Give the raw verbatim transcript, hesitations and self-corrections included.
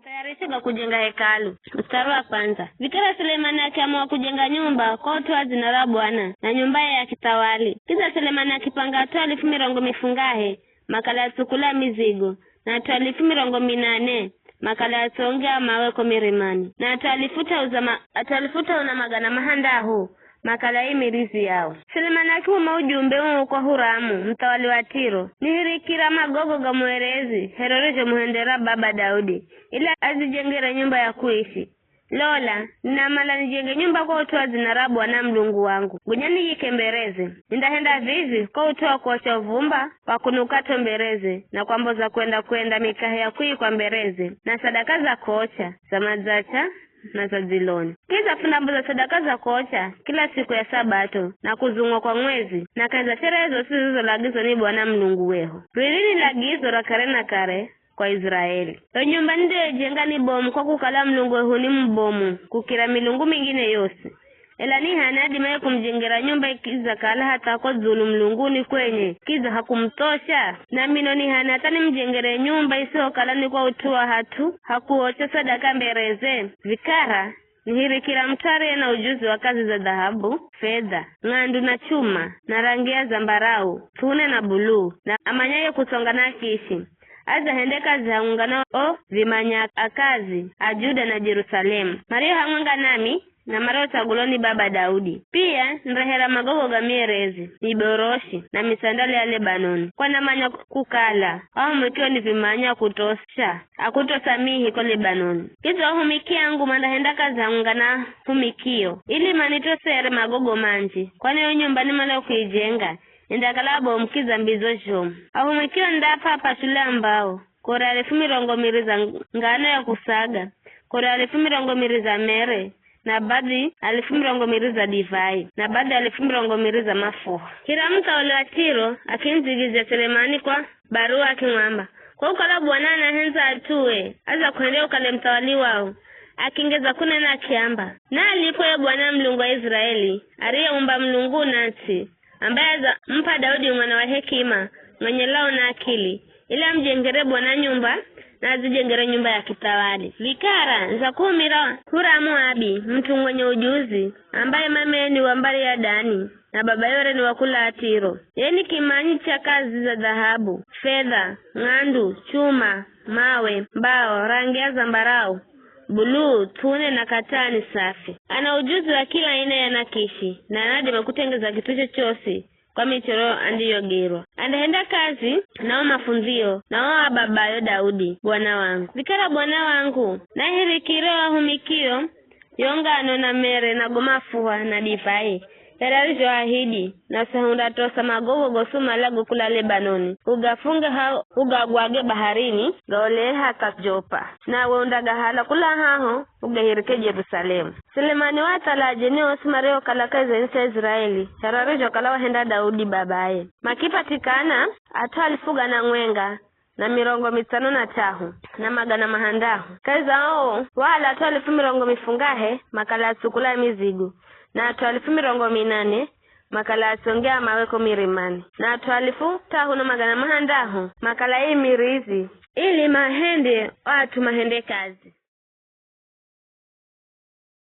Matayarisho ga kujenga hekalu. Mstari wa kwanza. Vikara Selemani akiamua kujenga nyumba kwa ut'u wa dzina ra Bwana, na nyumba ye akithawali. Kidza Selemani akipanga at'u alifu mirongo mifungahe, makale atsukula mizigo, na at'u alifu mirongo minane, makale atsonge a mawe ko mirimani, na at'u alifu t'au za ma-, at'u alifu t'au na magana mahandahu, makale a imirizi yao. Selemani akihuma ujumbe uu kwa Huramu, muthawali wa Tiro, nihirikira magogo ga muerezi, here urizhomuhendera baba Daudi, ili azijengere nyumba ya kuishi. Lola, ninamala nijenge nyumba kwa ut'u wa dzina ra Bwana Mulungu wangu. Gonya niyike mbereze. Nindahenda vivi kwa ut'u wa kuocha uvumba wa kunuka t'o mbereze, na kwamboza kwenda-kwenda mikahe ya kuikwa mbereze, na sadaka za kuocha, za madzacha, na za dziloni. Kidza fundamboza sadaka za kuocha kila siku ya Sabato, na kuzungwa kwa mwezi, na kahi za sherehe zosi zirizolagizwa ni Bwana Mulungu wehu. Riri ni lagizo ra kare na kare kwa Iziraeli. Yo nyumba nindiyoijenga ni bomu, kwa kukala Mulungu wehu ni mubomu kukira milungu mingine yosi. Ela ni h'ani adimaye kumujengera nyumba ikidzakala hatha ko dzulu mulunguni kwenye, kidza hakumuthosha? Na mino ni h'ani hatha nimujengere nyumba isihokala ni kwa ut'u wa hat'u ha kuocha sadaka mbereze? Vikara, nihirikira mut'u ariye na ujuzi wa kazi za dhahabu, fedha, ng'andu na chuma, na rangi ya zambarau, th'une na buluu, na amanyaye kutsonga na akishi, azahende kazi hamwenga na o vimanya akazi a Juda na Jerusalemu, mario hamwenga nami, na mariotsagulwa ni baba Daudi. Pia nirehera magogo ga mierezi, miboroshi, na misandali ya Lebanoni, kwanamanya kukala ahumikio ni vimanya kutosha, akutosamihi ko Lebanoni. Kidza ahumiki angu mandahenda kazi hamwenga na humikio, ili manitosere magogo manji, kwani yo nyumba nimala kuijenga, indakala bomu kidza mbidzo zhomu. Ahumikio ndap'a pashule ambao, kore alifu mirongo miri za ng-, ngano ya kusaga, kore alifu mirongo miri za mere, na badhi alifu mirongo miri za divai, na badhi alifu mirongo miri za mafuha. Hiramu muthawali wa Tiro akindzigizya Selemani kwa baruwa akimwamba, kwa kukala Bwana anahendza at'ue, aza kuhendya ukale muthawali wao. Akingeza kunena akiamba, naalipwe ye Bwana Mulungu wa Iziraeli, ariyeumba mulungu na ts'i, ambaye aza mup'a Daudi mwana wa hekima, mwenye lao na akili, ili amujengere Bwana nyumba, na azijengere nyumba ya kithawali. Vikara, za kuhumira Huramu Abi, mut'u mwenye ujuzi, ambaye mameye ni wa mbari ya Dani, na babaye were ni wa kula Tiro. Ye ni kimanyi cha kazi za dhahabu, fedha, ng'andu, chuma, mawe, mbao, rangi ya zambarau, buluu, th'une na katani safi. Ana ujuzi wa kila aina ya nakishi, na anadima kutengeza kit'u chochosi kwa michoro andiyogerwa. Andahenda kazi na o mafundzio na o a babayo Daudi, bwana wangu. Vikara bwana wangu, nahirikire o ahumikio, yo ngano na mere na go mafuha na divai, here arizhoahidi, nasi hundatosa magogo gosi umalago kula Lebanoni, ugafunge hau ugagwage baharini, gaolee hatha Jopa. Nawe undagahala kula haho, ugahirike Jerusalemu. Selemani waathala ajeni osi mariokala kahi za ntsi ya Iziraeli, here arizhokala wahenda Daudi babaye. Makipatikana at'u alifu gana mwenga na mirongo mitsano na t'ahu, na magana mahandahu. Kahi za oo, wahala at'u alifu mirongo mifungahe makala atsukula mizigo, na at'u alifu mirongo minane makala atsonge a mawe ko mirimani, na at'u alifu t'ahu na magana mahandahu makala imirizi, ili mahende o at'u mahende kazi.